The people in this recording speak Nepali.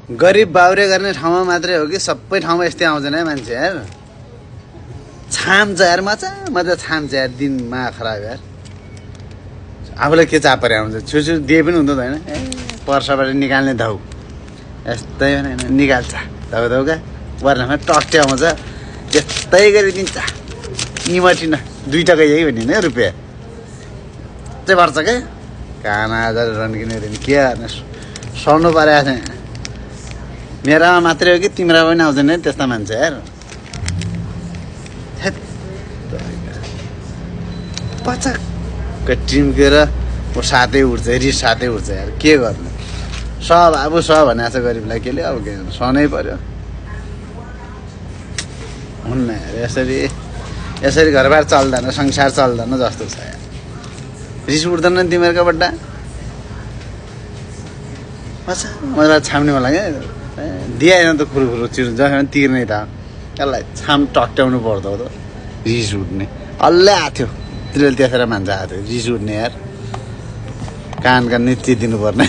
गरिब बाउरे गर्ने ठाउँमा मात्रै हो कि सबै ठाउँमा यस्तै आउँदैन है मान्छे यार। छाम्छ यार, मजा मजा छाम्छ यार, दिनमा खराब यार। आफूलाई के चाह परे आउँछ, छुछु दिए पनि हुँदो होइन। ए पर्साबाट निकाल्ने धाउ यस्तै होइन, निकाल्छ धाउ धाउका वर्णमा टक्टे आउँछ, त्यस्तै गरिदिन्छ। इमटी न 2 टका यही भन्ने होइन रुपियाँ चाहिँ पर्छ क्या। काना हजार रन्किने के गर्ने, सर्नु परेको छ। मेरामा मात्रै हो कि तिम्रा पनि आउँदैन है त्यस्ता मान्छे यार। पचक्क टिम्केर साथै उठ्छ, रिस साथै उठ्छ यार। के गर्नु, सब अब सब भनेको छ गरिबलाई, केले अब के गर्नु, सहनै पर्यो। हुन्न यार, यसरी घरबार चल्दैन, संसार चल्दैन जस्तो छ यार। रिस उठ्दैन तिमीहरूको बड्डा मलाई छाम्ने मलाई क्या दिएन त खुरुखुरु चिर जसमा तिर्ने त यसलाई टक्ट्याउनु पर्दो त। रिस उठ्ने अल्लै आएको थियो त्यसले त्यसरी मान्छे आएको थियो, रिस उठ्ने यार। कानका नित्य दिनुपर्ने।